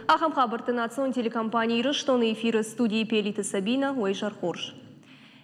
Ахӕм хабӕртты национ телекомпани Ирыстоны эфиры студийы Пелиты Сабина, уӕ изӕр хорз.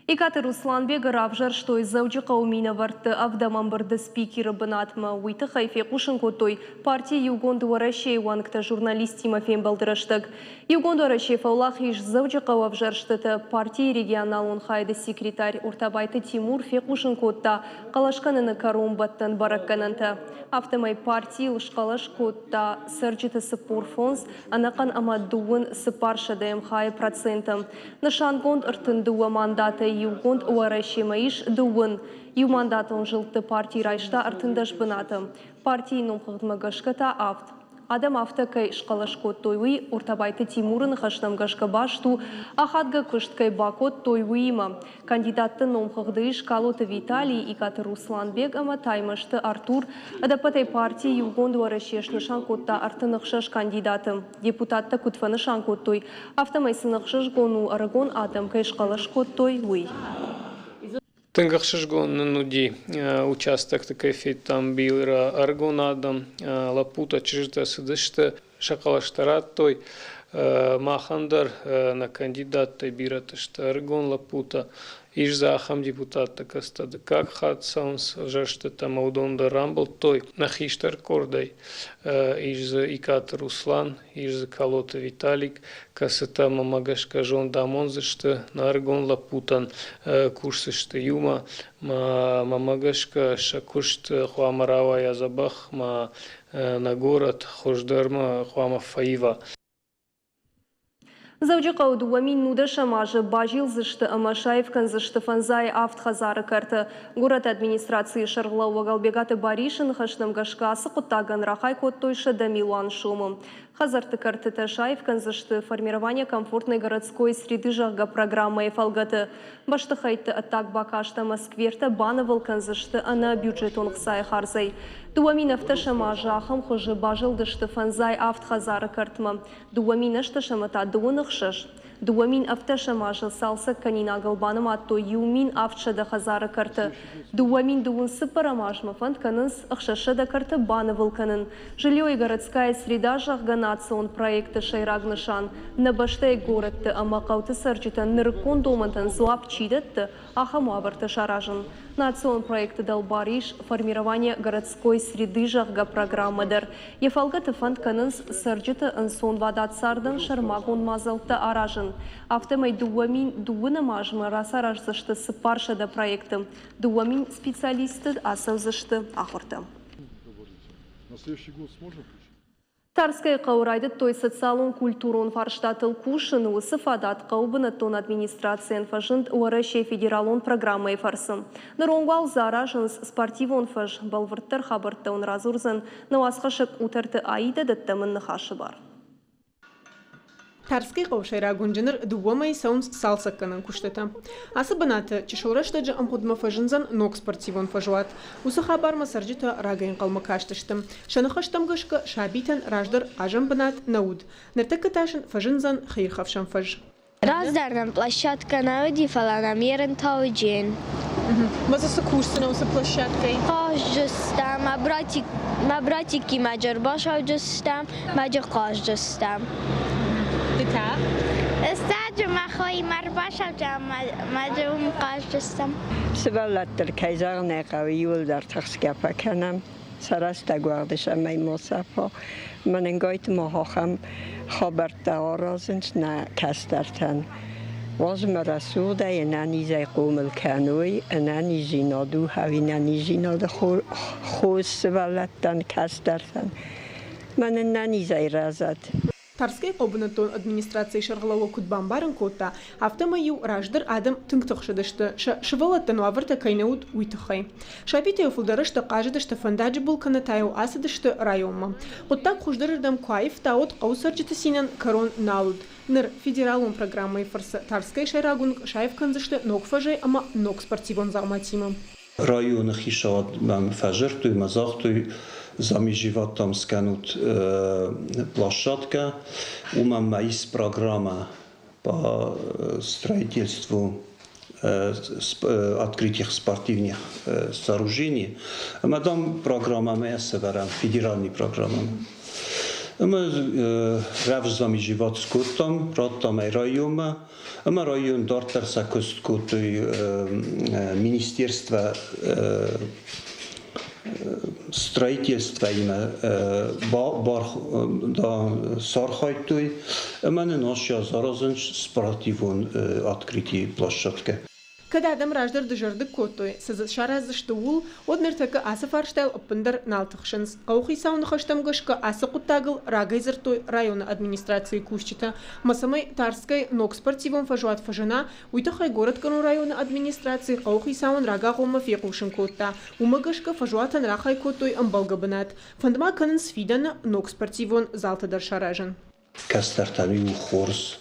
Икъаты Русланбегы равзӕрстой Дзӕуджыхъӕуы минӕвӕртты ӕвдӕм ӕмбырды спикеры бынатмӕ. Уый тыххӕй фехъусын кодтой парти Иугонд Уӕрӕсе-йы уӕнгтӕ журналисттимӕ фембӕлды рӕстӕг. Иугонд Уӕрӕсе фӕуӕлахиз Дзӕуджыхъӕуы ӕвзӕрстыты. Партийы регионалон хайады секретарь Ортабайты Тимур фехъусын кодта хъӕлӕскӕныны кӕронбӕттӕн бӕрӕггӕнӕнтӕ. Афтӕмӕй партийыл схъӕлӕс кодта цӕрджыты 45 ӕнӕхъӕн ӕмӕ 24 сӕдӕйӕм хайы проценты. Нысангонд 32 мандатӕй Иугонд Уӕрӕсемӕ ис дыууын. Иумандатон зылдты парти райста 13 бынаты. Партийы номхыгъдмӕ гӕсгӕ та авд. Адӕм афтӕ кӕй схъӕлӕс кодтой, уый Ортабайты Тимуры ныхӕстӕм гӕсгӕ баст у, ахадгӕ куыст кӕй бакодтой, уыимӕ. Кандидатты номхыгъды ис Калоты Виталий, Икъаты Русланбег ӕмӕ Таймӕзты Артур. Ӕдӕппӕтӕй парти Иугонд Уӕрӕсе снысан кодта 36 кандидаты. Депутаттӕ куыд фӕнысан кодтой, афтӕмӕй сын ӕхсызгон у, ӕрыгон адӕм кӕй схъӕлӕс кодтой, уый. Тынг ӕхсызгон нын уыди, участокты кӕй федтам бирӕ ӕрыгон адӕм, лӕппутӕ, чызджытӕ цыдысты, сӕ хъӕлӕстӕ радтой. Махӕн дӕр нӕ кандидаттӕй бирӕтӕ сты ӕрыгон лӕппутӕ. Ис дзы ахӕм депутаттӕ, кӕцытӕ дыккаг хатт цӕуынц ӕвзӕрстытӕ ӕмӕ уыдон дӕр рамбылдтой. Нӕ хистӕр къордӕй ис дзы Икъаты Руслан, ис дзы Калоты Виталик, кӕцытӕ мӕмӕ гӕсгӕ зонд амондзысты, нӕ ӕрыгон лӕппутӕн кусдзысты иумӕ. Мӕмӕ гӕсгӕ сӕ куыст хъуамӕ рауайа дзӕбӕх, ма нӕ горӕт хуыздӕрмӕ хъуамӕ фӕива. Дзӕуджыхъӕуы 2010 азы базилдзысты ӕмӕ саив кӕндзысты фӕндзай авд хӕдзары кӕрты. Горӕты администрацийы сӕргълӕууӕг Ӕлбегаты Барисы ныхӕстӕм гӕсгӕ ацы хъуыддагӕн рахай кодтой 100 милуан сомы. Хӕдзӕртты кӕртытӕ саив кӕндзысты «Формирование комфортной городской среды», зӕгъгӕ, программӕйы фӕлгӕты. Бӕстыхӕйтты ӕддаг бакаст ӕмӕ сквертӕ банывыл кӕндзысты ӕнӕ бюджетон хцайы хардзӕй. 2017 азы ахӕм хуызы базылдысты фӕндзай авд хӕдзары кӕртмӕ, 2016 та дыууын ӕхсӕз. 2017 азы цалцӕгкӕнинагыл банымадтой 1700 хӕдзары кӕрты. 2024 азмӕ фӕнд кӕнынц 600 кӕрты банывыл кӕнын. Жилье и городская среда, зӕгъгӕ, национ проекты сӕйраг нысан нӕ бӕстӕйы горӕтты ӕмӕ хъӕуты цӕрджытӕн нырыккон домӕнтӕн дзуапп чи дӕтты, ахӕм уавӕртӕ саразын. Национ проекты дӕлбар ис «Формирование городской среды», зӕгъгӕ, программӕ дӕр. Йӕ фӕлгӕты фӕнд кӕнынц цӕрджыты ӕнцонвадат цардӕн сӕрмагонд мадзӕлттӕ аразын. Афтӕмӕй 2012 азмӕ рацараздзысты 400 проекты, 2000 специалисты ацӕудзысты ахуыртӕ. Тарскӕйы хъӕуы райдыдтой социалон-культурон фарстатыл кусын. Уыцы фадат хъӕуы бынӕттон администрацийӕн фӕзынд Уӕрӕсейы федералон программӕйы фӕрцы. Ныронг уал дзы аразынц спортивон фӕз. Бӕлвырддӕр хабӕрттӕ уын радзурдзӕн нӕ уацхӕссӕг Къутӕрты Аидӕ, дӕттӕм ын ныхасы бар. Тарскӕйы хъӕуы сӕйраг уынджы ныр дыууӕ мӕйы цӕуынц цалцӕггӕнӕн куыстытӕ. Ацы бынаты чысыл рӕстӕджы ӕмгъуыдмӕ фӕзындзӕн ног спортивон фӕзуат. Уыцы хабармӕ цӕрджытӕ рагӕй ӕнхъӕлмӕ кастысты. Сӕ ныхӕстӕм гӕсгӕ, сабитӕн раздӕр хъазӕн бынат нӕ уыд. Ныртӕккӕ та сын фӕзындзӕн хиирхӕфсӕн фӕз. Раздӕр нӕм площадкӕ нӕ уыди, фӕлӕ нӕм ерынтӕ уыди. Ма дзы цы кусдзынӕ уыцы площадкӕйы? Хъаздзыстӕм, мӕ братик, мӕ братикимӕ ӕрбацӕудзыстӕм, мӕ хъаздзыстӕм. Ды та? Стаджы мӕ хоимӕ ӕрбацӕудзӕн, мӕ уым хъаздзыстӕм. Сывӕллӕтты кӕй зӕгъын ӕй хъӕуы, иуылдӕр тыхсгӕ фӕкӕнӕм. Сӕ рӕстӕг уагъд ис ӕмӕ Мосафо мӕнӕнгойты махахӕм хабӕрттӕ аразынц нӕ кӕстӕртӕн. Уадзмӕ рӕсугъдӕй ӕнӕнизӕй хъомыл кӕной, ӕнӕниздзинад у ӕви нӕниздзинады хос сывӕллӕттӕн, кӕстӕртӕн. Мӕнӕн нӕнизӕй рӕзӕд. Тарскӕйы хъӕуы бынӕттон администрацийы сӕргълӕууӕг куыд бамбарын кодта, афтӕмӕй-иу раздӕр адӕм тынг тыхсыдысты, сӕ сывӕллӕттӕн уавӕртӕ кӕй нӕ уыд, уый тыххӕй. Сабитӕ-иу фылдӕр рӕстӕг хъазыдысты фӕндаджы был кӕнӕ та-иу ацыдысты районмӕ. Хъуыддаг хуыздӕрырдӕм куы аивта, уӕд хъӕуы цӕрджыты цинӕн кӕрон нал уыд. Ныр федералон программӕйы фӕрцы Тарскӕйы сӕйраг уынг саив кӕндзысты ног фӕзӕй ӕмӕ ног спортивон дзауматимӕ. Районы хицауад мӕм фӕдзырдтой мӕ загътой, замежеваттам скӕнут площадкӕ, уымӕн ма ис программӕ по строительству открытых спортивных сооружений. Ӕмӕ дам программӕмӕ сӕвӕрӕм, федеральный программӕмӕ. Ӕмӕ рӕвдз замизиват скодтам, радтам ӕй районмӕ, ӕмӕ район дарддӕр сӕ куыст кодтой министерство строительствоимӕ сархайдтой ӕмӕ нын ацы аз аразынц спортивон открытие площадкӕ. Кӕд адӕм раздӕр дызӕрдыг кодтой, цы дзы сараздзысты, ууыл, уӕд ныртӕккӕ ацы фарстайыл ӕппындӕр нал тыхсынц. Хъӕуыхицауы ныхӕстӕм гӕсгӕ ацы хъуыддагыл рагӕй дзырдтой районы администрацийы кусджытӕ. Ӕмӕ цӕмӕй Тарскӕйы ног спортивон фӕзуат фӕзына, уый тыххӕй горӕтгӕрон районы администраци хъӕуыхицауӕн рагагъоммӕ фехъусын кодта. Уымӕ гӕсгӕ фӕзуатӕн рахай кодтой ӕмбӕлгӕ бынат. Фӕнд ма кӕнынц фидӕны ног спортивон залтӕ дӕр саразын. Кӕстӕртӕн иу хорз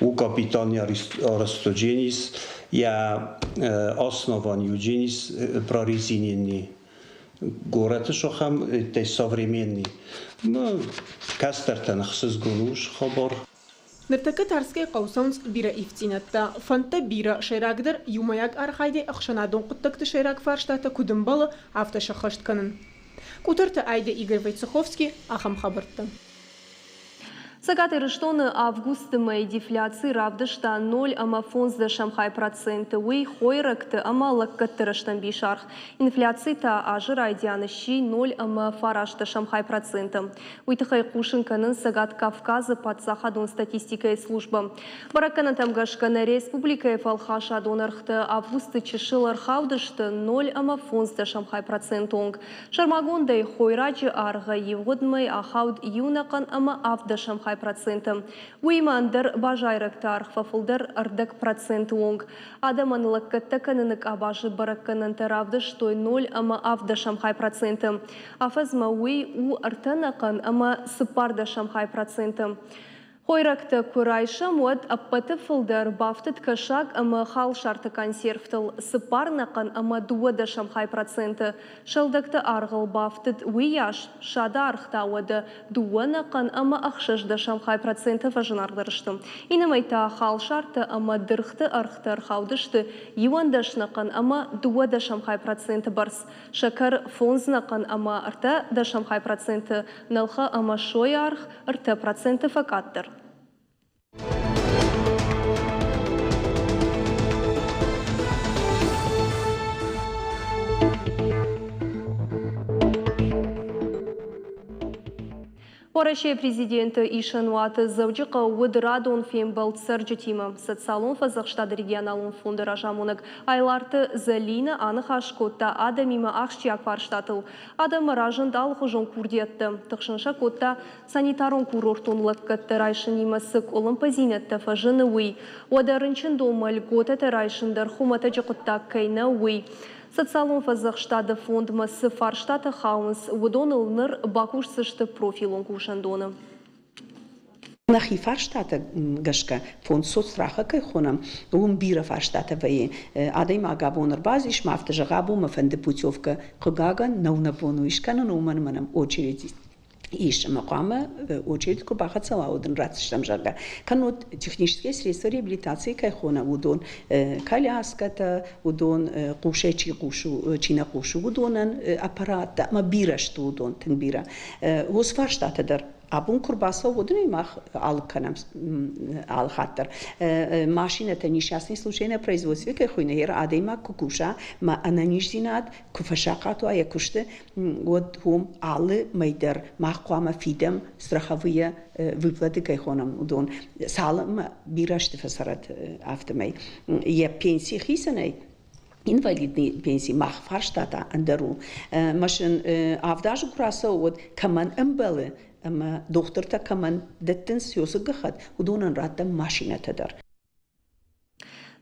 у капитан Аристодженис, йӕ основан Евгений прорезиненный горӕты сахам современный. Ну, кӕстӕртӕн ӕхсызгон у хабар. Ныртӕккӕ Тарскӕйы хъӕуы цӕуынц бирӕ ивддзинӕдтӕ. Фӕндтӕ бирӕ, сӕйрагдӕр иумӕйаг архайдӕй ӕхсӕнадон хъуыддӕгты сӕйраг фарстатӕ куыд ӕмбӕлы, афтӕ сӕххӕст кӕнын. Къутӕрты Айдӕ Игорь Войцеховский ахӕм хабӕрттӕ. Цӕгат Ирыстоны августы мӕй дефляци равдыста 0,5 проценты. Уый хойрӕгты ӕмӕ лӕггӕдты рӕстӕмбис аргъ. Инфляци та азы райдианы сси 0,9 проценты. Уый тыххӕй хъусын кӕнынц Цӕгат Кавказы паддзахадон статистикӕйы службӕ. Бӕрӕггӕнӕнтӕм гӕсгӕ нӕ республикӕйы фӕлхасадон ӕргътӕ августы чысыл ӕрхаудысты 0,5 проценты онг. Сӕрмагондӕй хойраджы аргъӕй ивгъуыд мӕй ахауд иунӕхъӕн ӕмӕ 0.7 проценты. Уыимӕ ӕндӕр базайрӕгты аргъ фӕфылдӕр ӕрдӕг проценты онг. Адӕмӕн лӕггӕдтӕ кӕныны къабазы бӕрӕггӕнӕнтӕ равдыстой 0,7 проценты. Афӕдзмӕ уый у 3,4 проценты. Хойрӕгтӕ куы райсӕм, уӕд ӕппӕты фылдӕр бафтыд кӕсаг ӕмӕ халсарты консервтыл 4,2 проценты. Сӕлдӕгты аргъыл бафтыд уыйас, ссады аргъ та уӕдӕ 2,6 проценты фӕзынаргъдӕр сты. Иннӕмӕй та халсартӕ ӕмӕ дыргъты ӕргътӕ ӕрхаудысты 11,2 проценты бӕрц. Сӕкӕр 5,3 проценты, нӕлхӕ ӕмӕ сойы аргъ 3 проценты фӕкъаддӕр. Уӕрӕсейы президенты исӕнуаты Дзӕуджыхъӕуы уыд радон фембӕлд цӕрджытимӕ. Социалон фӕдзӕхстады регионалон фонды разамонӕг Айларты Зӕлинӕ аныхас кодта адӕмимӕ ахсджиаг фарстатыл. Адӕммӕ разынд алыхуызон курдиӕттӕ. Тыхсын сӕ кодта санитарон-курортон лӕггӕдтӕ райсынимӕ цы къуылымпыдзинӕдтӕ фӕзыны, уый. Уӕдӕ рынчындонмӕ льготӕтӕ райсын дӕр хуымӕтӕджы хъуыддаг кӕй нӕу, уый. Социалон фӕдзӕхстады фондмӕ цы фарстатӕ хауынц, уыдоныл ныр бакусдзысты профилон кусӕндоны. Нӕхи фарстатӕ гӕсгӕ фонд соцстрахы кӕй хонӕм, уым бирӕ фарстатӕ вӕййы. Адӕймаг абон ӕрбацис, ма афтӕ зӕгъ, абон мӕ фӕнды путевкӕ. Хъыгагӕн, нӕу нӕ бон уый скӕнын, уымӕн ӕмӕ нӕм очередь ис ӕмӕ хъуамӕ очередь куы бахӕццӕ уа, уӕд ын ратдзыстӕм, зӕгъгӕ. Кӕннод технические средства реабилитации кӕй хонӕм, уыдон коляскӕтӕ, уыдон хъусӕй чи хъусы, чи нӕ хъусы, уыдонӕн аппараттӕ ӕмӕ бирӕ сты уыдон, тынг бирӕ. Уыцы фарстатӕ дӕр абон куы рбацӕуы, уыдонӕй мах алыг кӕнӕм алы хатт дӕр. Машинӕтӕ несчастный случай на производстве кӕй хуыйны, йе адӕймаг куы куса, ма ӕнӕниздзинад куы фӕсахъат уа йӕ куысты, уӕд уым алы мӕй дӕр мах хъуамӕ фидӕм страховые выплаты кӕй хонӕм, уыдон. Цалынмӕ бирӕ азты фӕцӕрӕд, афтӕмӕй. Йӕ пенси хицӕнӕй инвалидный пенси мах фарстата ӕндӕр у. Мӕ авд азы куы рацӕуы, уӕд кӕмӕн ӕмбӕлы ӕмӕ дохтыртӕ кӕмӕн дӕттынц уыцы гӕххӕтт, уыдонӕн раттӕм машинӕтӕ дӕр.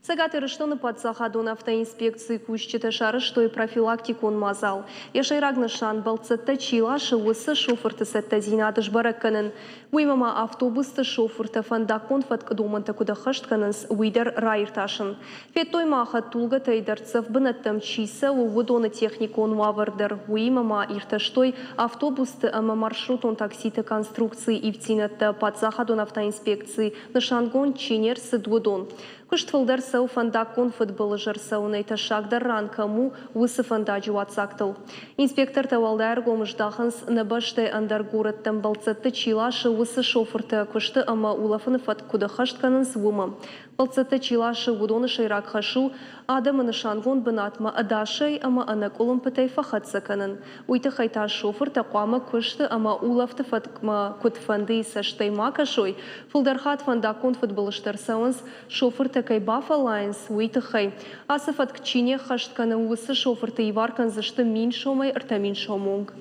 Цӕгат Ирыстоны паддзахадон автоинспекцийы кусджытӕ сарӕзтой профилактикон мадзал. Йӕ сӕйраг нысан бӕлццӕттӕ чи ласы, уыцы шофырты цӕттӕдзинад сбӕрӕг кӕнын. Уыимӕ ма автобусты шофыртӕ фӕндаггон фӕткъдомӕнтӕ куыд ӕххӕст кӕнынц, уый дӕр раиртасын. Федтой ма хӕдтулгӕтӕй дӕрддзӕф бынӕттӕм чи цӕуы, уыдоны техникон уавӕр дӕр. Уыимӕ ма иртӕстой автобусты ӕмӕ маршрутон такситы конструкцийы ивддзинӕдтӕ паддзахадон автоинспекцийы нысангонд чи не рцыд, уыдон. Куыст фылдӕр цӕуы фӕндаггон фыдбылыз ӕрцӕуынӕй тӕссагдӕр ран кӕм у, уыцы фӕндаджы уаццагтыл. Инспектортӕ уӕлдай ӕргом здахынц, нӕ бӕстӕйы ӕндӕр горӕттӕм бӕлццӕтты чи ласы, уыцы шофыртӕ куысты ӕмӕ улӕфыны фӕтк куыд ӕххӕст кӕнынц, уымӕ. Бӕлццӕттӕ чи ласы, уыдоны сӕйраг хӕс у адӕмы нысангонд бынатмӕ ӕдасӕй ӕмӕ ӕнӕкъуылымпытӕй фӕхӕццӕ кӕнын. Уый тыххӕй та шофыртӕ хъуамӕ куысты ӕмӕ улӕфты фӕткмӕ куыдфӕндыйы цӕстӕй ма кӕсой. Фылдӕр хатт фӕндаггон фыдбылызтӕ ӕрцӕуынц, шофыртӕ кӕй бафӕллайынц, уый тыххӕй. Ацы фӕтк чи не ххӕст кӕны, уыцы шофырты ивар кӕндзысты 1000 сомӕй 3000 сомы онг.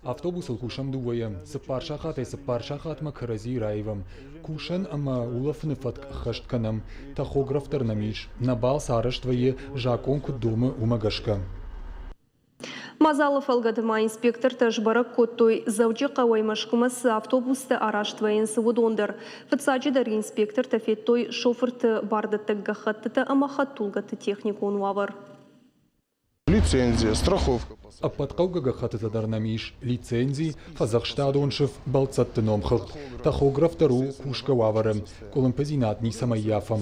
Автобусыл кусӕм дыууӕйӕ, цыппар сахатӕй цыппар сахатмӕ кӕрӕдзийы раивӕм. Кусӕн ӕмӕ улӕфыны фӕтк ӕххӕст кӕнӕм. Тахограф дӕр нӕм ис. Нӕ балц арӕзт вӕййы, закъон куыд домы, уымӕ гӕсгӕ. Мадзалы фӕлгӕты ма инспектортӕ сбӕрӕг кодтой, Дзӕуджыхъӕуӕй Мӕскуымӕ цы автобустӕ арӕзт вӕййынц, уыдон дӕр. Фыццаджыдӕр инспектортӕ федтой шофырты бардӕттӕг гӕххӕттытӕ ӕмӕ хӕдтулгӕты техникон уавӕр. Лицензия, страховка. Ӕппӕт хъӕугӕ гӕххӕттытӕ дӕр нӕм ис: лицензи, фӕдзӕхстадон сыф, бӕлццӕтты номхыгъд. Тахограф дӕр у кусгӕ уавӕры. Къуылымпыдзинад ницӕмӕй ййафӕм.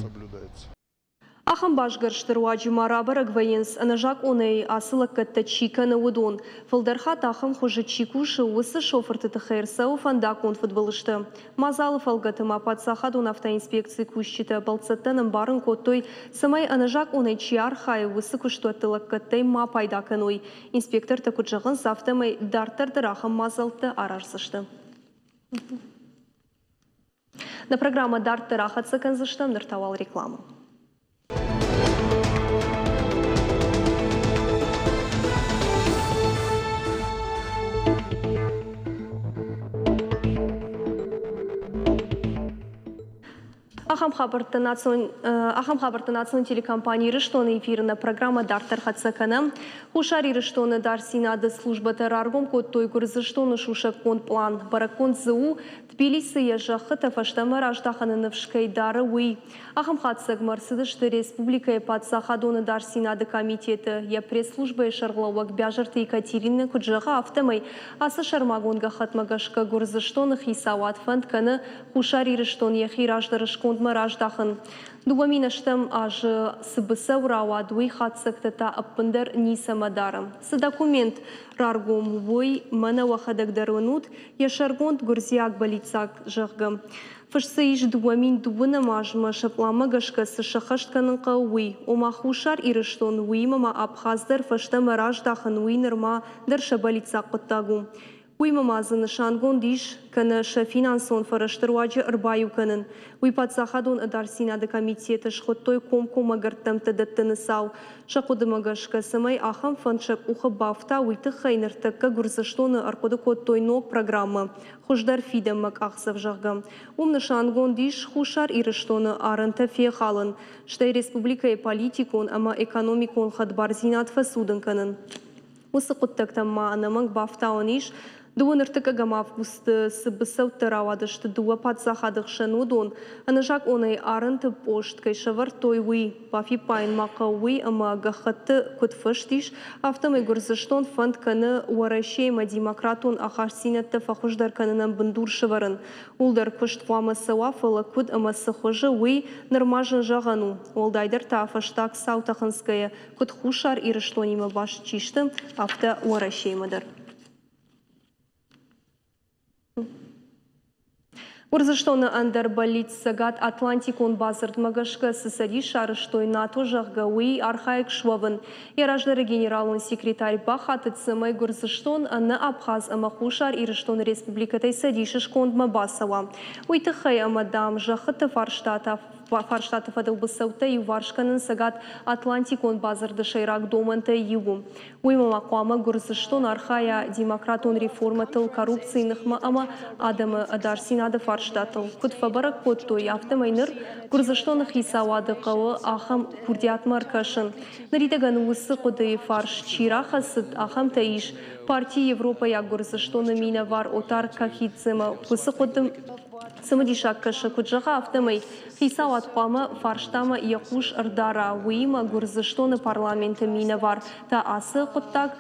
Ахӕм басгӕрсты руаджы ма рабӕрӕг вӕййынц, ӕнӕзакъонӕй ацы лӕггӕдтӕ чи кӕны, уыдон. Фылдӕр хатт ахӕм хуызы чи кусы, уыцы шофырты тыххӕй ӕрцӕуы фӕндаггон фыдбылызтӕ. Мадзалы фӕлгӕты ма паддзахадон автоинспекцийы кусджытӕ бӕлццӕттӕн ӕмбарын кодтой, цӕмӕй ӕнӕзакъонӕй чи архайы, уыцы куыстуӕтты лӕггӕдтӕй ма пайда кӕной. Инспектортӕ куыд зӕгъынц, афтӕмӕй дарддӕр дӕр ахӕм мадзӕлттӕ араздзысты. Нӕ программӕ дарддӕр ахӕццӕ кӕндзыстӕм, ныр та уал рекламӕ. Ахӕм хабӕрттӕ национ ахӕм хабӕрттӕ национ телекомпани Ирыстоны эфиры нӕ программӕ дарддӕр хӕццӕ кӕнӕм. Хуссар Ирыстоны ӕдасдзинады службӕтӕ раргом кодтой Гуырдзыстоны сусӕггонд пълан. Бӕрӕггонд дзы у, Тбилисы йӕ зӕххытӕ фӕстӕмӕ раздахыны ныфс кӕй дары, уый. Ахӕм хатдзӕгмӕ ӕрцыдысты республикӕйы паддзахадон ӕдасдзинады комитеты. Йӕ пресс-службӕйы сӕргълӕууӕг Бязырты Екатеринӕ куыд зӕгъы, афтӕмӕй ацы сӕрмагонд гӕххӕтмӕ гӕсгӕ Гуырдзыстоны хицауад фӕнд кӕны Хуссар Ирыстон йӕхи раздӕры скондмӕ раздахын. 2000 ӕстӕм азы цы быцӕу рауад, уый хатдзӕгтӕ та ӕппындӕр ницӕмӕ дары. Цы документ раргом, уый мӕнӕ уӕхӕдӕг дӕр уынут, йӕ сӕргонд гуырдзиаг бӕллиццаг, зӕгъгӕ. Фыст дзы ис 2002 азмӕ сӕ пъланмӕ гӕсгӕ цы сӕххӕст кӕнын хъӕуы, уый. Ома Хуссар Ирыстон, уыимӕ ма Абхаз дӕр фӕстӕмӕ раздахын, уый нырма дӕр сӕ бӕллиццаг хъуыддаг у. Уыимӕ ма дзы нысангонд ис, кӕнӕ сӕ финансон фӕрӕзты руаджы ӕрбаиу кӕнын. Уый паддзахадон ӕдасдзинады комитеты схуыдтой комкоммӕ гӕрттӕмттӕ дӕттыны цау. Сӕ хъуыдымӕ гӕсгӕ, цӕмӕй ахӕм фӕнд сӕ къухы бафта, уый тыххӕй ныртӕккӕ Гуырдзыстоны ӕрхъуыды кодтой ног программӕ «Хуыздӕр фидӕнмӕ къахдзӕф», зӕгъгӕ. Уым нысангонд ис Хуссар Ирыстоны арӕнтӕ фехалын, стӕй республикӕйы политикон ӕмӕ экономикон хӕдбардзинад фӕцудын кӕнын. Уыцы хъуыддӕгтӕм ма ӕнӕмӕнг бафтауӕн ис, дыууӕ ӕртыккӕгӕм августы цы быцӕуттӕ рауадысты дыууӕ паддзахады хсӕн, уыдон ӕнӕзакъонӕй арӕнты пост кӕй сӕвӕрдтой, уый. Бафиппайын ма хъӕуы уый, ӕмӕ гӕххӕтты куыд фыст ис, афтӕмӕй Гуырдзыстон фӕнд кӕны Уӕрӕсеимӕ демократон ахастдзинӕдтӕ фӕхуыздӕр кӕнынӕн бындур сӕвӕрын. Ууыл дӕр куыст хъуамӕ цӕуа, фӕлӕ куыд ӕмӕ цы хуызы, уый нырма зын зӕгъӕн у. Уӕлдайдӕр та фӕстаг цаутӕ хынцгӕйӕ, куыд Хуссар Ирыстонимӕ баст чи сты, афтӕ Уӕрӕсеимӕ дӕр. Гуырдзыстоны ӕндӕр бӕллиц Цӕгат Атлантикон бадзырдмӕ гӕсгӕ цы цӕдис сарӕзтой НАТО, зӕгъгӕ, уый архайӕг суӕвын. Йӕ раздӕры генералон секретарь бахатыд, цӕмӕй Гуырдзыстон ӕнӕ Абхаз ӕмӕ Хуссар Ирыстоны республикӕтӕй цӕдисы скондмӕ бацӕуа. Уый тыххӕй ӕмӕ, дам, зӕххыты фарстатӕ фарстаты фӕдыл быцӕуттӕ иуварс кӕнын Цӕгат Атлантикон бадзырды сӕйраг домӕнтӕй иу у. Уыимӕ ма хъуамӕ Гуырдзыстон архайа демократон реформӕтыл, коррупцийы ныхмӕ ӕмӕ адӕмы ӕдасдзинады фарстатыл. Куыд фӕбӕрӕг кодтой, афтӕмӕй ныр Гуырдзыстоны хицауады хъӕуы ахӕм курдиатмӕ ӕркӕсын. Ныридӕгӕн уыцы хъуыдыйы фарс чи рахӕцыд, ахӕмтӕ ис. Парти Европӕйаг Гуырдзыстоны минӕвар Отар Кахидземӕ уыцы хъуыды Цымыдисаг кӕсы, куыд зӕгъа, афтӕмӕй хицауад хъуамӕ фарстамӕ йӕ хъус ӕрдара, уыимӕ Гуырдзыстоны парламенты минӕвар та ацы хъуыддаг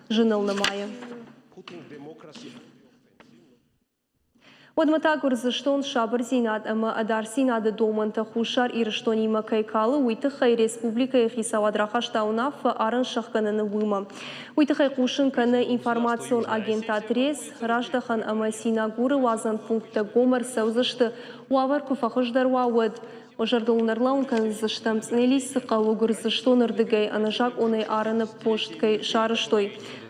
зыныл нымайы. Уӕдмӕ та Гуырдзыстон сабырдзинад ӕмӕ ӕдасдзинады домӕнтӕ Хуссар Ирыстонимӕ кӕй калы, уый тыххӕй республикӕйы хицауад рахаста уынаффӕ арӕн сӕхгӕныны уымӕ. Уый тыххӕй хъусын кӕны информацион агентад РЕС. Раздӕхӕн ӕмӕ Синагуры уадзӕн пункттӕ гом ӕрцӕудзысты, уавӕр куы фӕхуыздӕр уа, уӕд. Уӕ зӕрдыл ын ӕрлӕууын кӕндзыстӕм, Цънелисы хъӕуы Гуырдзыстоны рдыгӕй ӕнӕзакъонӕй арӕны пост кӕй сарӕзтой.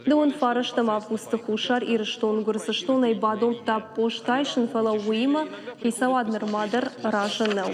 Дыууын фарӕстӕм августы Хуссар Ирыстон Гуырдзыстонӕй бадомдта пост айсын, фӕлӕ уыимӕ хицауад нырма дӕр разы нӕу.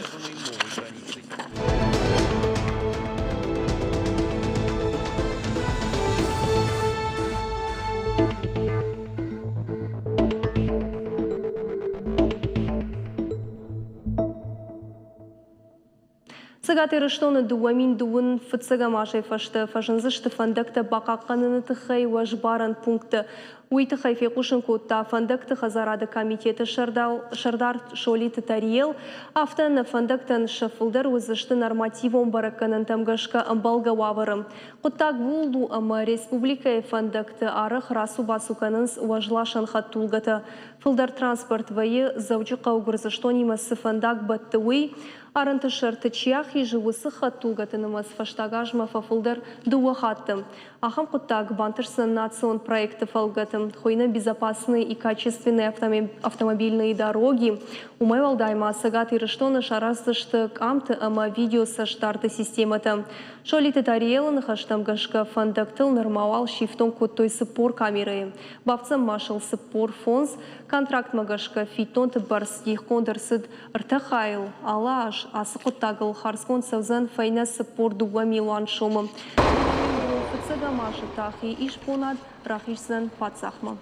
Цӕгат Ирыстоны 2020 фыццӕгӕм азӕй фӕстӕ фӕзындзысты фӕндӕгтӕ бахъахъхъӕныны тыххӕй уӕзбарӕн пункттӕ. Уый тыххӕй фехъусын кодта фӕндӕгты хӕдзарады комитеты сӕрдар Солиты Тариел. Афтӕ нӕ фӕндӕгтӕн сӕ фылдӕр уыдзысты нормативон бӕрӕггӕнӕнтӕм гӕсгӕ ӕмбӕлгӕ уавӕры. Хъуыддаг ууыл у, ӕмӕ республикӕйы фӕндӕгты арӕх рацу-бацу кӕнынц уӕзласӕн хӕдтулгӕтӕ. Фылдӕр транспорт вӕййы, Дзӕуджыхъӕу Гуырдзыстонимӕ цы фӕндаг бӕтты, уый. Арӕнты сӕрты чи ахизы, уыцы хӕдтулгӕты нымӕц фӕстаг азмӕ фӕфылдӕр дыууӕ хатты. Ахӕм хъуыддаг бантысдзӕн национ проекты фӕлгӕты, хуыйны «Безопасные и качественные автомобильные дороги». Уымӕй уӕлдай ма Цӕгат Ирыстоны сараздзысты къамты ӕмӕ видеоцӕстдарды системӕтӕ. Солиты Тариелы ныхӕстӕм гӕсгӕ, фӕндӕгтыл нырма уал сифтонг кодтой 40 камерӕйы. Бафтдзӕн ма сыл 45. Контрактмӕ гӕсгӕ фиддонты бӕрц дихгонд ӕрцыд ӕртӕ хайыл. Алы аз ацы хъуыддагыл хардзгонд цӕудзӕн фӕйнӕ 42 милуан сомы. Фыццӕгӕм азы та хи исбонад рахиздзӕн паддзахмӕ.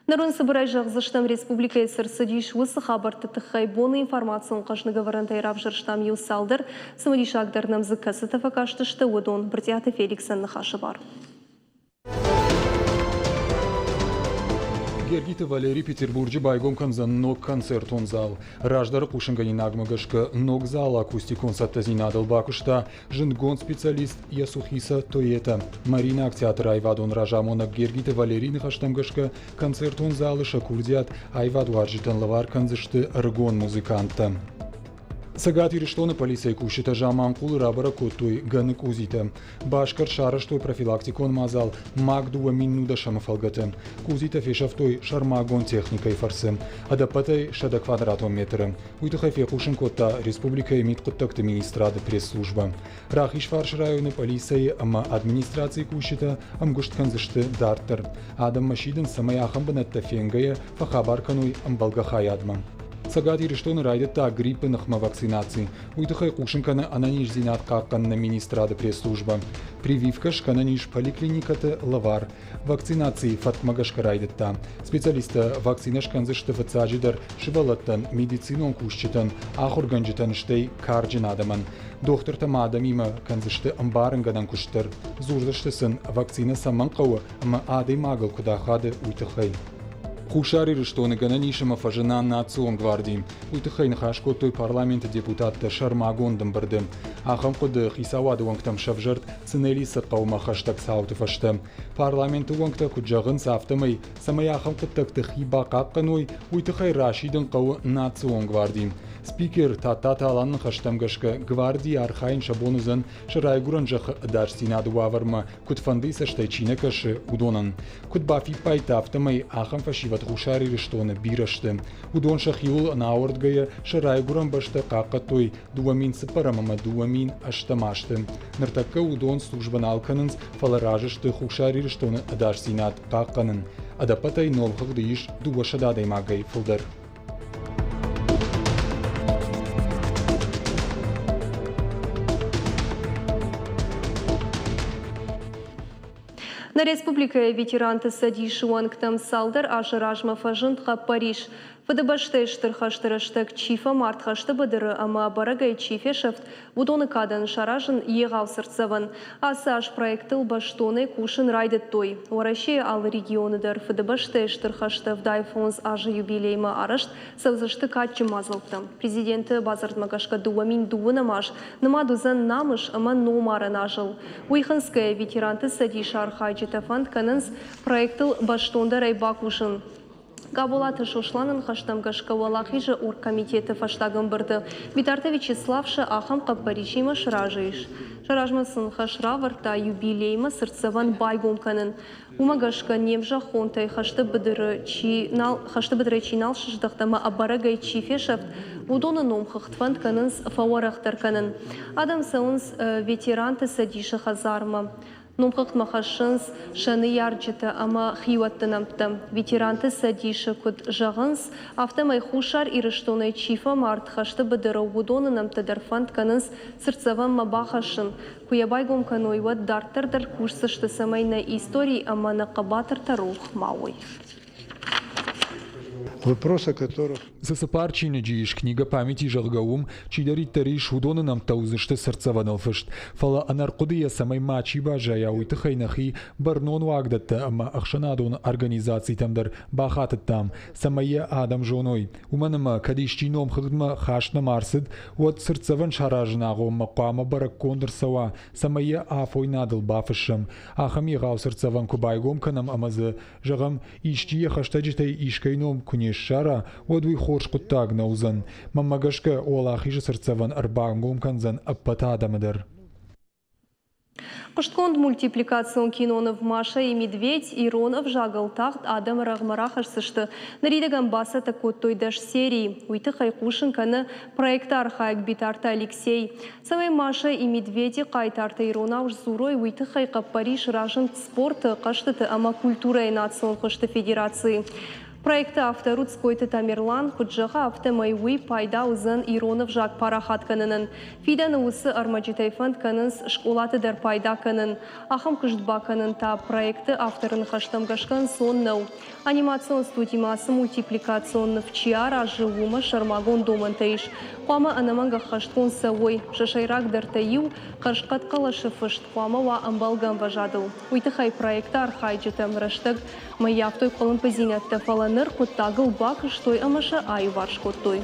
Ныр уын цыбырӕй зӕгъдзыстӕм, республикӕйы цы рцыдис, уыцы хабӕртты тыххӕй. Боны информацион хъӕзныгӕвӕрӕнтӕй равзӕрстам иу цалдӕр. Цымыдисагдӕр нӕм дзы кӕцытӕ фӕкастысты, уыдон. Брытъиаты Феликсӕн ныхасы бар. Гергиты Валерий Петербурджы байгом кӕндзӕн ног концертон зал. Раздӕры хъусынгӕнинагмӕ гӕсгӕ ног залы акустикон цӕттӕдзинадыл бакуыста зындгонд специалист Ясухиса Тоета. Мариинаг театры аивадон разамонӕг Гергиты Валерийы ныхӕстӕм гӕсгӕ концертон залы сӕ курдиат аивадуарзджытӕн лӕвар кӕндзысты ӕрыгон музыканттӕ. Цӕгат Ирыстоны полицӕйы кусджытӕ Заманхъулы рабӕрӕг кодтой гӕны къудзитӕ. Басгӕрст сарӕзтой профилактикон мадзал МАГ 2010-ы фӕлгӕты. Къудзитӕ фесӕфтой сӕрмагонд техникӕйы фӕрцы. Ӕдӕппӕтӕй 100 квадратон метры. Уый тыххӕй фехъусын кодта республикӕйы мидхъуыддӕгты министрады пресс-службӕ. Рахизфарсы районы пъӕлицӕйы ӕмӕ администрацийы кусджытӕ ӕмгуыст кӕндзысты дарддӕр. Адӕммӕ сидынц, цӕмӕй ахӕм бынӕттӕ фенгӕйӕ фӕхабар кӕной ӕмбӕлгӕ хайадмӕ. Цӕгат Ирыстоны райдыдта гриппы ныхмӕ вакцинаци. Уый тыххӕй хъусын кӕны ӕнӕниздзинад хъахъхъӕныны министрады пресс-службӕ. Прививкӕ скӕнӕн ис поликлиникӕты лӕвар. Вакцинаци фӕткмӕ гӕсгӕ райдыдта. Специалисттӕ вакцинӕ скӕндзысты фыццаджыдӕр сывӕллӕттӕн, медицинон кусджытӕн, ахуыргӕнджытӕн, стӕй карджын адӕмӕн. Дохтыртӕ ма адӕмимӕ кӕндзысты ӕмбарынгӕнӕн куыст дӕр. Дзурдзысты сын, вакцинӕ цӕмӕн хъӕуы ӕмӕ адӕймагыл куыд ахады, уый тыххӕй. Хуссар Ирыстоны гӕнӕн ис ӕмӕ фӕзына национ гварди. Уый тыххӕй ныхас кодтой парламенты депутаттӕ сӕрмагонд ӕмбырды. Ахӕм хъуыды хицауады уӕнгтӕм сӕвзӕрд Цънелисы хъӕумӕ хӕстӕг цауты фӕстӕ. Парламенты уӕнгтӕ куыд зӕгъынц, афтӕмӕй, цӕмӕй ахӕм хъуыддӕгты хи бахъахъхъӕной, уый тыххӕй расидын хъӕуы национ гварди. Спикер Тадтаты Аланы ныхӕстӕм гӕсгӕ, гвардийы архайын сӕ бон уыдзӕн сӕ райгуырӕн зӕххы ӕдасдзинады уавӕрмӕ куыдфӕндыйы цӕстӕй чи нӕ кӕсы, уыдонӕн. Куыд бафиппайдта, афтӕмӕй ахӕм фӕсивӕд Хуссар Ирыстоны бирӕ сты. Уыдон сӕхиуыл ӕнӕауӕрдгӕйӕ сӕ райгуырӕн бӕстӕ хъахъхъӕдтой 2004 ӕмӕ 2008 азты. Ныртӕккӕ уыдон службӕ нал кӕнынц, фӕлӕ разы сты Хуссар Ирыстоны ӕдасдзинад хъахъхъӕнын. Ӕдӕппӕтӕй номхыгъды ис 200 адӕймагӕй фылдӕр. Нӕ республикӕйы ветеранты цӕдисы уӕнгтӕм цалдӕр азы размӕ фӕзынд хъӕппӕрис. Фыдыбӕстӕйы Стыр хӕсты рӕстӕг чи фӕмард хӕсты быдыры ӕмӕ ӕбӕрӕгӕй чи фесӕфт, уыдоны кадӕн саразын егъау цыртдзӕвӕн. Ацы аз проектыл бӕстонӕй кусын райдыдтой. Уӕрӕсейы алы регионы дӕр Фыдыбӕстӕйы Стыр хӕсты 75 азы юбилеймӕ арӕзт цӕудзысты кадджын мадзӕлттӕ. Президенты бадзырдмӕ гӕсгӕ 20 дыууынӕм аз нымад уыдзӕн намыс ӕмӕ номарӕн азыл. Уый хынцгӕйӕ ветеранты цӕдисы архайджытӕ фӕнд кӕнынц проектыл бӕстондӕрӕй бакусын. Къаболаты Сосланы ныхӕстӕм гӕсгӕ Уӕлахизы оргкомитеты фӕстаг ӕмбырды Битарты Вячеслав сӕ ахӕм хъӕппӕрисимӕ сразы ис. Сӕ размӕ сын хӕс равӕрдта юбилеймӕ цыртдзӕвӕн байгом кӕнын. Уымӕ гӕсгӕ не мзӕххонтӕй хӕсты быдыры чи нал, хӕсты быдырӕй чи нал сыздӕхт ӕмӕ ӕбӕрӕгӕй чи фесӕфт, уыдоны номхыгъд фӕнд кӕнынц фӕуӕрӕхдӕр кӕнын. Адӕм цӕуынц ветеранты цӕдисы хӕдзармӕ. Номхыгъдмӕ хӕссынц сӕ ныййарджытӕ ӕмӕ хиуӕтты нӕмттӕ. Ветеранты цӕдисы куыд зӕгъынц, афтӕмӕй Хуссар Ирыстонӕй чи фӕмард хӕсты быдыры, уыдоны нӕмттӕ дӕр фӕнд кӕнынц цыртдзӕвӕнмӕ бахӕссын. Куы йӕ байгом кӕной, уӕд дарддӕр дӕр кусдзысты, цӕмӕй нӕ истори ӕмӕ нӕ хъӕбатыртӕ рох ма уой. Вопрос, о которых Цы цыппар чиныджы ис «Книга памяти», зӕгъгӕ, уым чидӕриддӕр ис, уыдоны нӕмттӕ уыдзысты цыртдзӕвӕныл фыст. Фӕлӕ ӕнӕрхъуыдыйӕ цӕмӕй мачи баззайа, уый тыххӕй нӕхи бӕрнон уагдӕттӕ ӕмӕ ӕхсӕнадон организацитӕм дӕр бахатыдтам, цӕмӕй йӕ адӕм зоной. Уымӕн ӕмӕ кӕд исчи номхыгъдмӕ хаст нӕма ӕрцыд, уӕд цыртдзӕвӕн саразыны агъоммӕ хъуамӕ бӕрӕггонд ӕрцӕуа, цӕмӕй йӕ афойнадыл бафыссӕм. Ахӕм егъау цыртдзӕвӕн куы байгом кӕнӕм ӕмӕ дзы, зӕгъӕм, исчи йӕ хӕстӕджытӕй искӕй ном куы не ссара, уӕд уый хорз хъуыддаг нӕ уыдзӕн. Мӕнмӕ гӕсгӕ, Уӕлахизы цыртдзӕвӕн ӕрбангом кӕндзӕн ӕппӕт адӕмы дӕр. Хъуыстгонд мультипликацион киноныв «Маша и медведь» ирон ӕвзагыл тагъд адӕмы рӕгъмӕ рахӕсдзысты. Ныридӕгӕн бацӕттӕ кодтой 10 серийы. Уый тыххӕй хъусын кӕны проекты архайӕг Битарты Алексей. Цӕмӕй «Маша и медведи» хъайтартӕ иронау сдзурой, уый тыххӕй хъӕппӕрис разынд спорты, хъӕзтыты ӕмӕ культурӕйы национ хуызты федерацийы. Проекты автор у Цкойты Тамерлан, куыд зӕгъы, афтӕмӕй уый пайда уыдзӕн ирон ӕвзаг парахат кӕнынӕн. Фидӕны уыцы ӕрмӕджытӕй фӕнд кӕнынц скъолаты дӕр пайда кӕнын. Ахӕм куыст бакӕнын та проекты авторы ныхӕстӕм гӕсгӕ ӕнцон нӕу. Анимацион студимӕ ацы мультипликацион ныв чи аразы, уымӕ сӕрмагонд домӕнтӕ ис. Хъуамӕ ӕнӕмӕнг ӕххӕстгонд цӕуой. Сӕ сӕйрагдӕртӕй иу, хӕрзхъӕд хъӕлӕсы фыст хъуамӕ уа ӕмбӕлгӕ ӕмвӕзадыл. Уый тыххӕй проекты архайджытӕм рӕстӕг ӕййӕфтой къуылымпыдзинӕдтӕ, фӕлӕ ныр хъуыддагыл бакуыстой ӕмӕ сӕ аиуварс кодтой.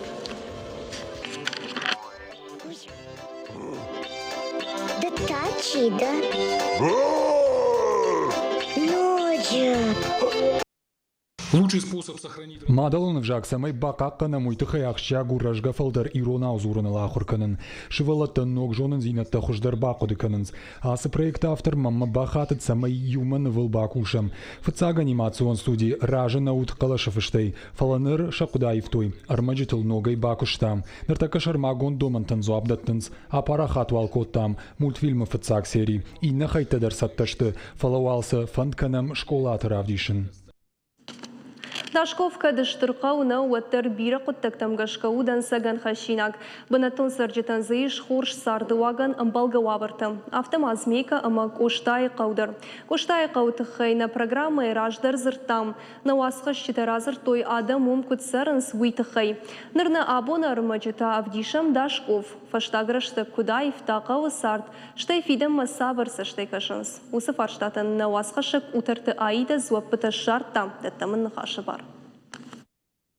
Ды та чи дӕ? Ноджы. Мадӕлон ӕвзаг цӕмӕй бахъахъхъӕнӕм, уый тыххӕй ахсджиаг у рӕзгӕ фӕлтӕр иронау дзурыныл ахуыр кӕнын. Сывӕллӕттӕн ног зонындзинӕдтӕ хуыздӕр бахъуыды кӕнынц. Ацы проекты автор мӕнмӕ бахатыд, цӕмӕй иумӕ нывыл бакусӕм. Фыццаг анимацион студи разы нӕ уыд хъӕлӕсы фыстӕй, фӕлӕ ныр сӕ хъуыды аивтой, ӕрмӕджытыл ногӕй бакуыстам. Ныртӕккӕ сӕрмагонд домӕнтӕн дзуапп дӕттынц. Апарахат уал кодтам мультфильмы фыццаг сери. Иннӕ хӕйттӕ дӕр цӕттӕ сты, фӕлӕ уал сӕ фӕнд кӕнӕм скъолаты равдисын. Дашков кӕд стыр хъӕу нӕу, уӕддӕр бирӕ хъуыддӕгтӕм гӕсгӕ у дӕнцӕгӕн хӕссинаг. Бынӕттон цӕрджытӕн дзы ис хорз цардыуагӕн ӕмбӕлгӕ уавӕртӕ. Афтӕ ма Змейкӕ ӕмӕ Къостайы хъӕу дӕр. Къостайы хъӕуы тыххӕй нӕ программӕйы раздӕр дзырдтам. Нӕ уацхӕсджытӕ радзырдтой, адӕм уым куыд цӕрынц, уый тыххӕй. Ныр нӕ абоны ӕрмӕджытӕ ӕвдисӕм Дашков. Фӕстаг рӕстӕг куыд аивта хъӕуы цард, стӕй фидӕнмӕ цавӕр цӕстӕй кӕсынц? Уыцы фарстатӕн нӕ уацхӕссӕг Къутӕрты Аидӕ дзуӕппытӕ ссардта, дӕттӕм ын ныхасы бар.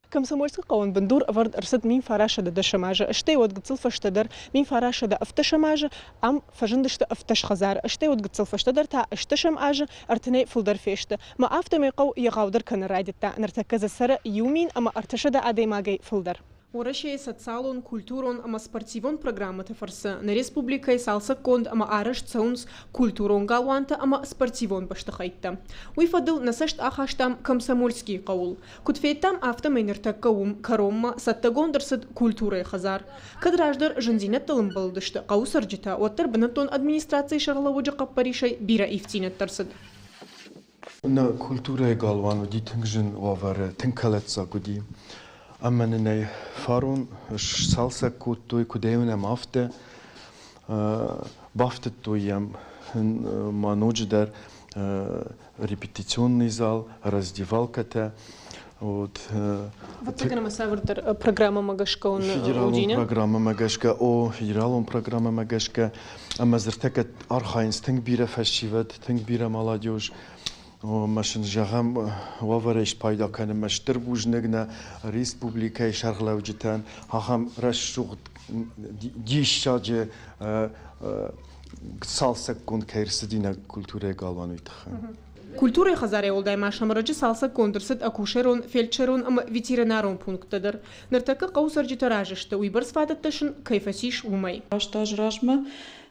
Комсомольскы хъӕуӕн бындур ӕвӕрд ӕрцыд 1910 азы, стӕй уӕд гыццыл фӕстӕдӕр 1917 азы ам фӕзындысты 17 хӕдзары, стӕй уӕд гыццыл фӕстӕдӕр та 80 азы ӕртынӕй фылдӕр фесты. Мӕ афтӕмӕй хъӕу егъаудӕр кӕнын райдыдта, ныртӕккӕ дзы цӕры 1300 адӕймагӕй фылдӕр. Уӕрӕсейы социалон, культурон ӕмӕ спортивон программӕты фӕрцы нӕ республикӕйы цалцӕггонд ӕмӕ арӕзт цӕуынц культурон галуантӕ ӕмӕ спортивон бӕстыхӕйттӕ. Уый фӕдыл нӕ цӕст ахастам Комсомольскийы хъӕуыл. Куыд федтам, афтӕмӕй ныртӕккӕ уым кӕронмӕ цӕттӕгонд ӕрцыд культурӕйы хӕдзар. Кӕд раздӕр зындзинӕдтыл ӕмбӕлдысты хъӕуы цӕрджытӕ, уӕддӕр бынӕттон администрацийы сӕргълӕууӕджы хъӕппӕрисӕй бирӕ ивддзинӕдтӕ ӕрцыд. Нӕ культурӕйы галуан уыди тынг зын уавӕры, тынг кӕлӕддзаг уыди. Ӕмӕ нын ӕй фарон сцалцӕг кодтой, куыд ӕй уынӕм, афтӕ. Бафтыдтой йӕм ма ноджыдӕр репетиционный зал, раздевалкӕтӕ. Вот. Ӕвӕццӕгӕн цавӕрдӕр программӕмӕ гӕсгӕ уын Федералон программӕмӕ гӕсгӕ, о, федералон программӕмӕ гӕсгӕ. Ӕмӕ ныртӕккӕ архайынц тынг бирӕ фӕсивӕд, тынг бирӕ молодежь. Ӕмӕ сын зӕгъӕм, уавӕрӕй спайда кӕнынмӕ стыр бузныг нӕ республикӕйы сӕргълӕуджытӕн, ахӕм рӕсугъд диссаджы цалцӕггонд кӕй ӕрцыди нӕ культурӕйы галуан, уый тыххӕй. Культурӕйы хӕдзарӕй уӕлдай ма сӕм ӕрӕджы цалцӕггонд ӕрцыд акушерон, фельдшерон ӕмӕ ветеринарон пункттӕ дӕр. Ныртӕккӕ хъӕуы цӕрджытӕ разы сты, уыйбӕрц фадӕттӕ сын кӕй фӕцис, уымӕй. Аст азы размӕ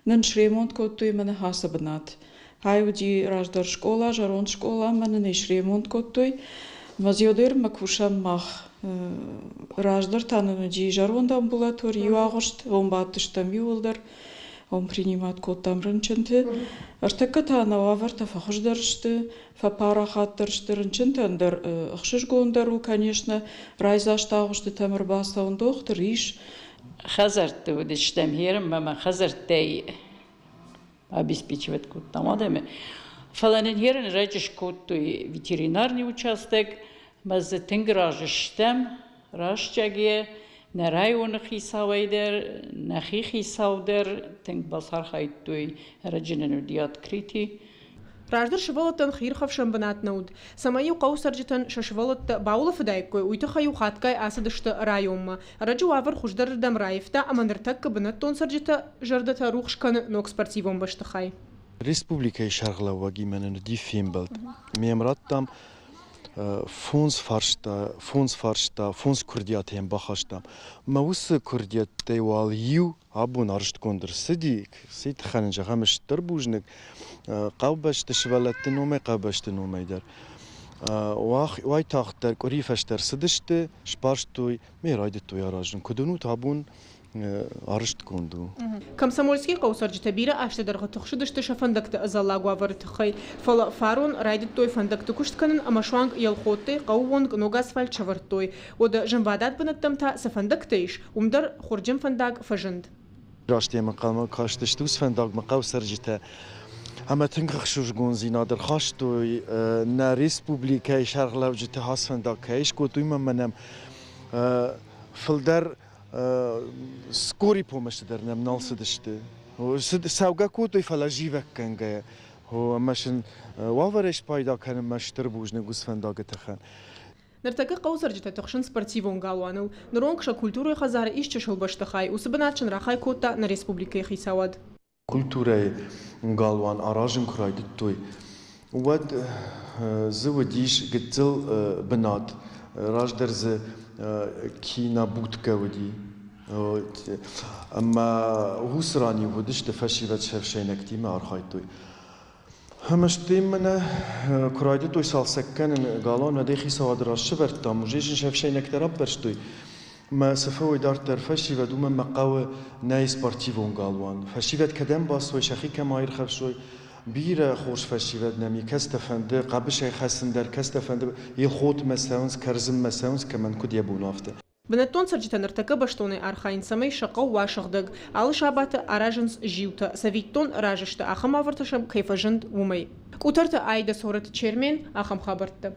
нын сремонт кодтой мӕ ныхасы бынат. Ай уыди раздӕр скъола, зӕронд скъола ӕмӕ нын ӕй сремонт кодтой. Мазеодермӕ кусӕм мах. Раздӕр та нын уыди зӕронд амбулатори, иу агъуыст, уым бадтыстӕм иууылдӕр. Уым принимат кодтам рынчынты. Ӕртӕккӕ та нӕ уавӕртӕ фӕхуыздӕр сты, фӕпарахатдӕр сты рынчынтӕн дӕр ӕхсызгондӕр у, конечно, райдзаст агъуыстытӕм ӕрбацӕуын дохтыр ис. Хӕдзӕртты уыдыстӕм херынмӕ мӕ хӕдзӕрттӕй обеспечивать кодтам адӕмы. Фӕлӕ нын херын раджы скодтой ветеринарный участок, мӕ дзы тынг разы стӕм, рӕстӕг йӕ нӕ районы хицауӕй дӕр, нӕхи хицау дӕр тынг бацархайдтой, ӕрӕджы нын уыди открытий. Раздӕр сывӕллӕттӕн хиирхӕфсӕн бынат нӕ уыд. Цӕмӕй-иу хъӕуы цӕрджытӕн сӕ сывӕллӕттӕ баулӕфыдаиккой, уый тыххӕй-иу хатгай ацыдысты районмӕ. Ӕрӕджы уавӕр хуыздӕрырдӕм раивта ӕмӕ ныртӕккӕ бынӕттон цӕрджытӕ зӕрдӕтӕ рухс кӕны ног спортивон бӕстыхай. Республикӕйы сӕргълӕууӕгимӕ нын уыди фембӕлд. Ме мрадтам фондз фарста, фондз фарста, фондз куырдиаты йӕм бахастам. Мӕ уыцы куырдиӕттӕй уал иу абон арызтгонд ӕрцыди, цӕй тыххӕн зӕгъӕм, стыр бузныг хъӕубӕсты сывӕллӕтты номӕй, хъӕубӕсты номӕй дӕр. Уайтагъддӕр къуыри фӕстӕ ӕрцыдысты, сбарстой, ме райдыдтой аразын. Куыд уынут, абон арызтгонд у. Комсомольскийы хъӕуы цӕрджытӕ бирӕ азты дӕргъы тыхсыдысты сӕ фӕндӕгты ӕдзӕллаг уавӕры тыххӕй, фӕлӕ фарон райдыдтой фӕндӕгты куыст кӕнын ӕмӕ суанг Елхоттӕй хъӕуы онг ног асфальт сӕвӕрдтой. Уӕдӕ зынвадат бынӕттӕм та цы фӕндӕгтӕ ис, уым дӕр хуырджын фӕндаг фӕзынд. Раст йӕм ӕнхъӕлмӕ кастысты уыцы фӕндагмӕ хъӕуы цӕрджытӕ ӕмӕ тынг ӕхсызгондзинад ӕрхастой нӕ республикӕйы сӕргълӕуджытӕ ацы фӕндаг кӕй скодтой, уымӕн ӕмӕ нӕм фылдӕр скорый помощи дӕр нӕм нал цыдысты. Цӕугӕ кодтой, фӕлӕ зивӕггӕнгӕйӕ. Ӕмӕ сын уавӕрӕй спайда кӕнынмӕ стыр бузныг уыцы фӕндагы тыххӕн. Ныртӕккӕ хъӕуы цӕрджытӕ тыхсынц спортивон галуаныл. Ныронг сӕ культурӕйы хӕдзары ис чысыл бӕстыхай, уыцы бынат сын рахай кодта нӕ республикӕйы хицауад. Культурӕйы галуан аразын куы райдыдтой, уӕд дзы уыдис гыццыл бынат. Раздӕр дзы кинобудкӕ уыди. Ӕмӕ уыцы ран-иу уыдысты фӕсивӕд се фсӕйнӕгтимӕ архайдтой. Ӕмӕ стӕй мӕнӕ куы райдыдтой цалцӕг кӕнын галуан, уӕд ӕй хицауад раз сӕвӕрдтам, уже сын се фсӕйнӕгтӕ раппӕрстой. Мӕ цы фӕуой дарддӕр фӕсивӕд, уымӕн мӕ хъӕуы нӕй спортивон галуан. Фӕсивӕд кӕдӕм бацой, сӕхи кӕм аирхӕфсой, бирӕ хорз фӕсивӕд нӕм и, кӕцытӕ фӕнды хъӕбысӕй хӕцын дӕр, кӕцытӕ фӕнды Елхотмӕ цӕуынц, Кӕрдзынмӕ цӕуынц, кӕмӕн куыд йӕ бон, афтӕ. Бынӕттон цӕрджытӕ ныртӕккӕ бӕстонӕй архайынц, цӕмӕй сӕ хъӕу уа сыгъдӕг. Алы сабаты аразынц зиутӕ, цӕвиттон, разы сты, ахӕм уавӕртӕ сӕм кӕй фӕзынд, уымӕй. Къутӕрты Аидӕ Цорӕты Чермен, ахӕм хабӕрттӕ.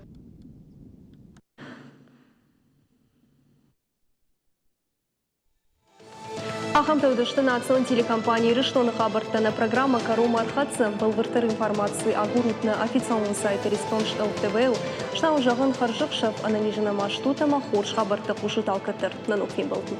Ахӕмтӕ уыдысты национ телекомпани Ирыстоны хабӕрттӕ. Нӕ программӕ кӕронмӕ ӕрхӕццӕ. Бӕлвырддӕр информаци агурут нӕ официалон сайты Ристон ТВ-ыл. Сау зӕгъын хӕрзӕхсӕв, ӕнӕнизын ӕмӕ стут ӕмӕ хорз хабӕрттӕ хъусут алкӕддӕр. Нӕ ног фембӕлдмӕ.